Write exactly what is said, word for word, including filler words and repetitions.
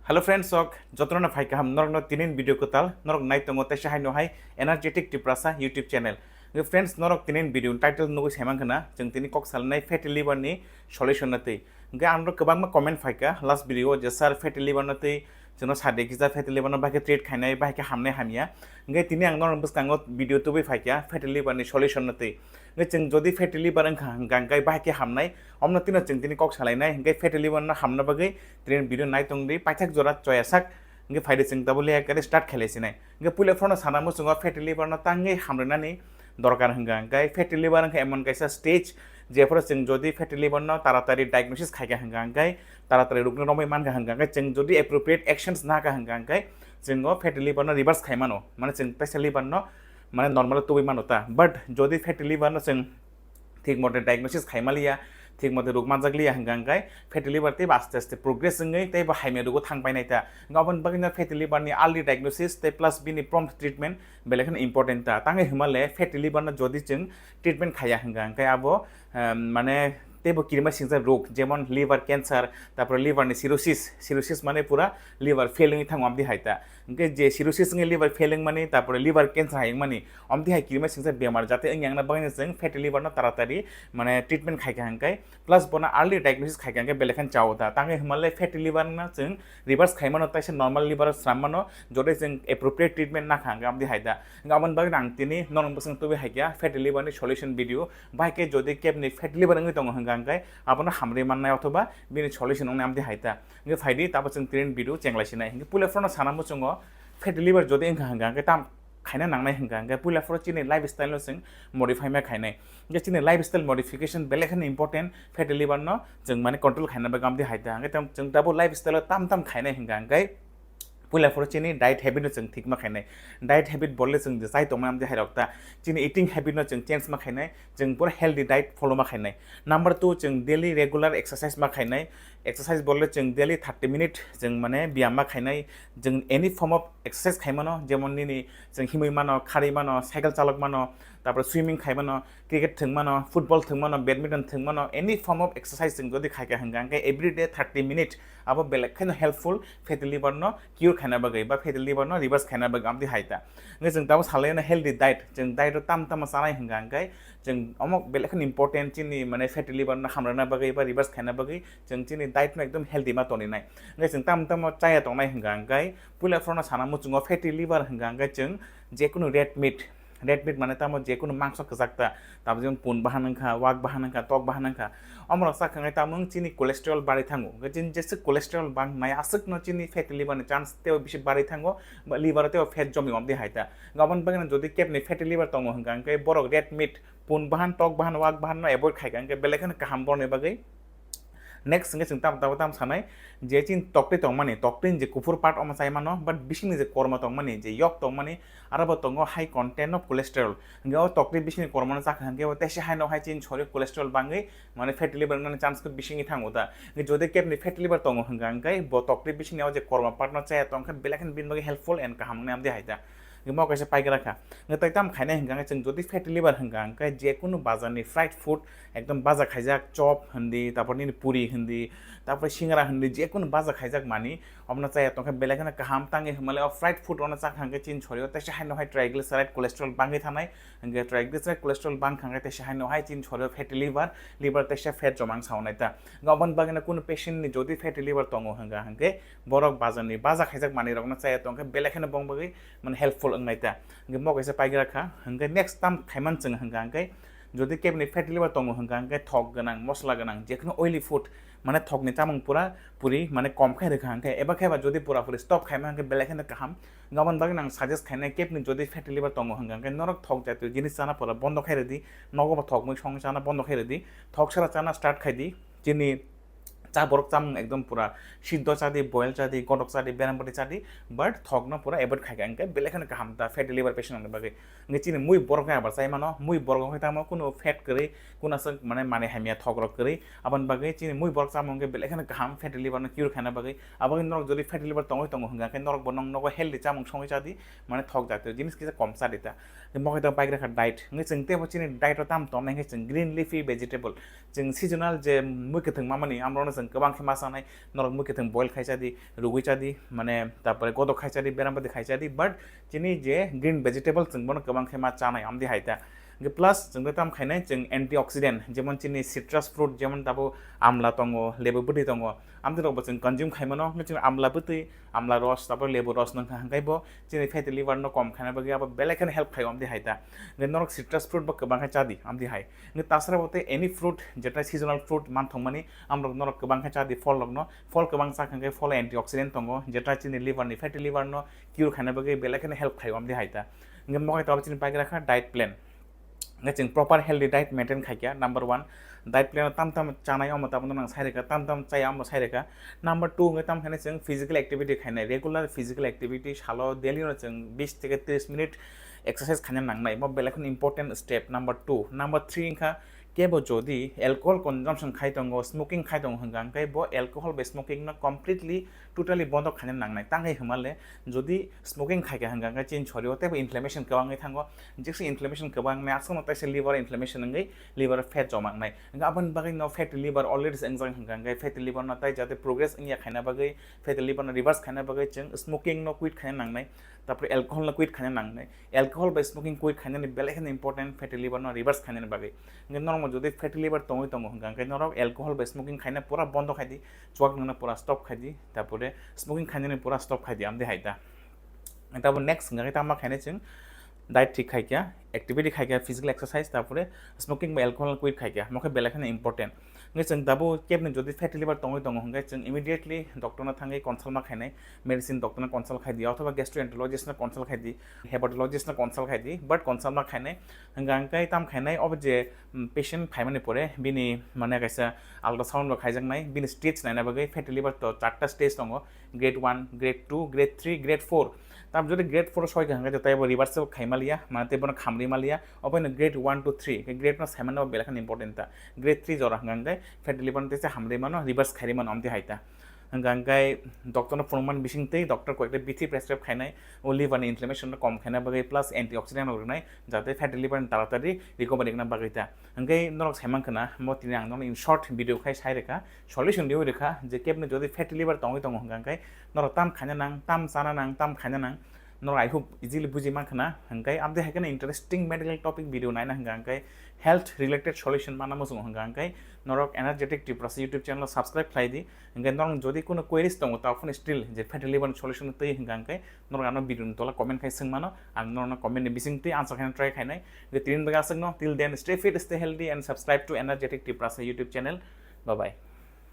Hello friends, sok jotono phai kaham, norokno tinin video kwtal norok nai tongo teisa haino hai Energetic Tiprasa YouTube channel. Nge friends, norok tinin video title nugui saiman khana, chwng tini kok salnai fatty liver ni solution na twi. Nge ang norok kwbangma comment phaika last video o je sir, fatty liver na twi chwngno sade kisa, fatty liver no bahai khe treat khainai, bahai khe hamnai hamya. Nge tini ang norok bwskango video tubui phaika fatty liver ni solution na twi. Nge chwng jodi fatty liver wngkha hwnkha hwnkhe bahai khe hamnai, omno tino chwng tini kok salainai, hwnkhe fatty liver no hamna bagwi tini video nai tongdi, paithak jora choya sak. Hwnkhe phaidi chwng tabuk le ekari start khailai sinai. Hwnkhe puila phano sana muchungo fatty liver no tangwi hamrwnani dorkar hwnkha hwnkhe fatty liver wngkha emon kaisa stage, jephuru chwng jodi fatty liver no taratari diagnosis khaikha hwnkha hwnkhe, taratari rukno romwi mankha hwnkha hwnkhe, chwng jodi appropriate actions naka hwnkha hwnkhe, chwng o fatty liver no reverse khaimano, mane chwng teisa liver no mane normal tubui mano ta. But jodi fatty liver no chwng thik mote diagnosis khaimaliya, thik mote ruk manjakliya hwnkha hwnkhe fatty liver teibo aste aste progress wngwi teibo hamya rugo thang painai ta. Hwnkhe aboni bagwino fatty liver ni early diagnosis tei plus bini prompt treatment belai kheno important ta. Tangwi hwnmale fatty liver no jodi chwng treatment khaiya hwnkha hwnkhe abo, em, mane teibo kirima singsa rok, jemon liver cancer, tarpore liver ni cirrhosis, cirrhosis mane pura liver fail wngwi thango amdi hai ta. Hwnkhe je cirrhosis wngwi liver fail wngmani, tarpore liver cancer hai wngmani, amdi hai kirima singsa bemar jate wngya wngna bagwino chwng fatty liver no taratari mane treatment khaikha hwnkhe, plus bono early diagnosis khaikha hwnkhe belai kheno chao ta. Tangwi hwnmale fatty liver no chwng reverse khaimano, teisa normal liver o srammano, jodi chwng appropriate treatment nakha hwnkhe amdi hai ta. Hwnkhe aboni bagwino ang tini norok bwswng tubui haikha fatty liver ni solution video. Bahai khe jodi kebni fatty liver wngwi tongo hwnkha hwnkhe abono hamrwi mannai othoba bini solution wngnai amdi hai ta. Hwnkhe phaidi tabo chwng tini video chenglai sinai. Hwnkhe puila phano sana muchungo fatty liver jodi wngkha hwnkha hwnkhe tam khaina nangnai hwnkha hwnkhe puila phano chini lifestyle no chwng modify ma khainai. Hwnkhe chini lifestyle modification belai kheno important, fatty liver no chwng mane control khaina bagwi amdi hai ta. Hwnkhe tam chwng tabo lifestyle o tam tam khainai hwnkha hwnkhe puila phoro chini diet habit no chwng thik ma khainai. Diet habit bolle chwng je chai tongmani amdi hai rok ta. Chini eating habit no chwng change ma khainai. Chwng pura healthy diet follow ma khainai. Number two, chwng daily regular exercise ma khainai. Exercise bolle chwng daily thirty minute chwng mane biyam ma khainai. Chwng any form of exercise khaimano, jemon nini chwng himwi mano, kharwi mano, cycle chalok mano, tarpore swimming khaimano, cricket thwngmano, football thwngmano, badminton thwngmano, any form of exercise chwng jodi khaikha hwnkha hwnkhe everyday thirty minute abo belai kheno helpful fatty liver no cure khaina bagwi ba fatty liver no reverse khaina bagwi amdi hai ta. Hwnkhe chwng tabo salaino healthy diet, chwng diet o tam tamo chanai hwnkha hwnkhe chwng omo belai kheno important chini mane fatty liver no hamrwna bagwi ba reverse khaina bagwi chwng chini diet no ekdom healthy ma toninai. Hwnkhe chwng tam tamo chaya tongnai hwnkha hwnkhe puila phoro no sana muchungo fatty liver hwnkha hwnkhe chwng jekunu red meat, red meat mane tamo jekunu mangso kwchak ta, tamo jemon pun bahan wngkha, wak bahan wngkha, tok bahan wngkha, omorok chakha hwnkhe tamo wng chini cholesterol bari thango. Hwnkhe chini jeswk cholesterol bang nai aswkno chini fatty liver ni chance teibo bisi bari thango, ba liver o teibo fat jomi omdi hai ta. Hwnkhe aboni bagwino jodi kebni fatty liver tongo hwnkha hwnkhe borok red meat, pun bahan, tok bahan, wak bahan no avoid khaikha hwnkhe belai kheno kaham borokni bagwi. Next hwnkhe chwng tamo tamo tamo sanai je chini toktwi tongmani, toktwi ni je kuphur part omo chai mano, but bisingni je kormo tongmani, je yok tongmani, aro bo tongo high content of cholesterol. Hwnkhe o toktwi bisingni kormo no chakha hwnkhe bo teisa hai no hai chini shoriro cholesterol bangwi mane fatty liver wngnani chance khe bisingwi thango ta. Hwnkhe jodi kebni fatty liver tongo hwnkha hwnkhe bo toktwi bisingni o je kormo part no chaya tongkhe belai kheno bini bagwi helpful and kaham wngnai amdi hai ta. Hwnkhe mo kaisa paigra kha. Hwnkhe tai tamo khainai hwnkha hwnkhe chwng jodi fatty liver hwnkha hwnkhe jekunu bazarni fried food, ekdom baja khaijak chop hindi, tarpor nini puri hindi, tarpor singara hindi, jekunu baja khaijak mani, omono chaya tongkhe belai kheno kaham. Tangwi hwnmale o fried food ono chakha hwnkhe chini shoriro teisa hai no hai triglyceride cholesterol bangwi thanai. Hwnkhe triglyceride cholesterol bangkha hwnkhe teisa hai no hai chini shoriro fatty liver, liver teisa fat joma wng saunai ta. Hwnkhe oboni bagwino kunu patient ni jodi fatty liver tongo hwnkha hwnkhe borok bazarni baja khaijak manwi rokno chaya tongkhe belai kheno bong bagwi mane helpful wngnai ta. Hwnkhe mo kaisa paigra kha. Hwnkhe next tam khaiman chwng hwnkha hwnkhe jodi kebni fatty liver tongo hwnkha hwnkhe thok gwnang, mosla gwnang, jekunu oily food, mane thokni chamung pura puri mane kom khai rwkha hwnkhe, eba khe ba jodi pura puri stop khaima hwnkhe belai kheno kaham. Hwnkhe aboni bagwi ang suggest khainai kebni jodi fatty liver tongo hwnkha hwnkhe norok thok jatiyo jinis chana pura bondo khai rwdi, nogo bo thok mui song chana bondo khai rwdi, thok sara chana start khai di. Chini cha borok chamung ekdom pura siddho chadi, boil chadi, godok chadi, berambati chadi, but thokno pura avoid khaikha hwnkhe belai kheno kaham ta fatty liver patient rokni bagwi. Hwnkhe chini mui borok khe abar chai mano, mui borok khe tamo kunu fat kwrwi, kunu aswk mane manwi hamya thok rok kwrwi, aboni bagwi chini mui borok chamung khe belai kheno kaham fatty liver no cure khaina bagwi. Aboni norok jodi fatty liver tongwi tongo hwnkha khe norok bo nong nogo healthy chamung songwi chadi, mane thok jatiyo jinis kisa kom chadi ta. Hwnkhe mo khe tamo paigra kha diet. Hwnkhe chwng teibo chini diet o tamo tongnai hwnkhe chwng green leafy vegetable, chwng seasonal je mui kwthwng mamani, amrokno chwng kwbang khe ma chanai, norok mui kwthwng boil khai chadi, rugwi chadi, mane tapore godok khai chadi, beram badi khai chadi, but chini je green vegetable chwng bono kwbang khe ma chanai, amdi hai ta. Hwnkhe plus chwng tei tam khainai chwng antioxidant, jemon chini citrus fruit, jemon tabo amla tongo, lebu bwtwi tongo, amdi rokbo chwng consume khai mano, hwnkhe chwng amla bwtwi, amla ros, tapore lebu ros nwng kha, hwnkhe bo chini fatty liver no kom khaina bagwi abo belai kheno help khaio, amdi hai ta. Hwnkhe norok citrus fruit bo kwbang khe chadi, amdi hai. Hwnkhe tasara bo tei any fruit, jeta seasonal fruit man thangmani, amrok norok kwbang khe chadi phol rokno, phol kwbang chakha hwnkhe phol antioxidant tongo, jeta chini liver ni fatty liver no cure khaina bagwi belai kheno help khaio, amdi hai ta. Hwnkhe mokhai tabo chini paikra kha diet plan. Hwnkhe chwng proper healthy diet maintain khaikha, number one. Diet plan tam tam chanai omo tabukno nang sai rwkha, tam tam chaya omo sai rwkha. Number two hwnkhe tam khainai chwng physical activity khainai, regular physical activity salo daily no chwng bis theke tris minute exercise khaina nangnai, bo belai kheno important step number two. Number three wngkha kebo jodi alcohol consumption khai tongo, smoking khai tongo hwnkha, hwnkhe bo alcohol bai smoking no completely, totally bondo khaina nangnai. Tangwi hwnmale jodi smoking khaikha hwnkha, hwnkhe chini sorio teibo inflammation kwbangwi thango, jesa inflammation kwbang nai aswkno taisa liver inflammation wngwi liver fat joma wngnai. Hwnkhe aboni bagwi no fatty liver already se wngjak hwnkha, hwnkhe fatty liver no tai jate progress wngya khaina bagwi, fatty liver no reverse khaina bagwi chwng smoking no quit khaina nangnai, tapore alcohol no quit khaina nangnai. Alcohol bai smoking quit khainani belai kheno important fatty liver no reverse khainani bagwi. Hwnkhe norok jodi fatty liver tongwi tongo hwnkha, hwnkhe norok alcohol bai smoking khaina pura bondo khai di, chuak nungna pura stop khai di, tapore smoking khainani pura stop khai di, amdi hai ta. Tabo next hwnkha khe tamo khainai chwng diet thik khaikha, activity khaikha, physical exercise, tapore smoking bai alcohol quit khaikha, mokhe belai kheno important. Hwnkhe chwng tabo kebni jodi fatty liver tongwi tongo hwnkhe chwng immediately doctor no thangwi consult ma khainai, medicine doctor no consult khai di, othoba gastroenterologist no consult khai di, hepatologist no consult khai di, but consult ma khainai. Hwnkha hwnkhe tam khainai obo je, mm, patient phaimani pore bini mane kaisa ultrasound bo khaijaknai, bini stage naina bagwi fatty liver to charta stage tongo, grade one, grade two, grade three, grade four. Tam jodi grade four soi kha hwnkhe teibo reversal khai maliya, mane teibo no khamri maliya, obo no grade one to three, grade no saimano belai kheno important ta. Grade three jora hwnkha hwnkhe fatty liver no teisa hamri mano, reverse khairi mano, amdi hai ta. Hwnkha hwnkhe doctor no phunukmani bisingtwi doctor koyekta bithi prescribe khainai, o liver ni inflammation no kom khaina bagwi plus antioxidant rok rwnai, jate fatty liver ni taratari recovery wngna bagwi ta. Hwnkhe norok saiman khna, mo tini ang nono in short video khai sai rwkha, solution riwi rwkha, je kebni jodi fatty liver tongwi tongo hwnkha hwnkhe norok tam khaina nang, tam chana nang, tam khaina nang, norok I hope easily buji man khna. Hwnkhe amtwi hai kheno interesting medical topic video naina hwnkha hwnkhe, health related solution mana muchungo hwnkha hwnkhe norok Energetic Tiprasa YouTube channel subscribe khlai di. Hwnkhe norok jodi kuno queries tongo, tao phano still je fatty liver ni solution twi hwnkha hwnkhe norok ano video ni tola comment khai swng mano, ang norokno comment ni bisingtwi answer khaina try khainai. Hwnkhe tini bagwi aswkno, till then stay fit, stay healthy and subscribe to Energetic Tiprasa YouTube channel. Bye bye.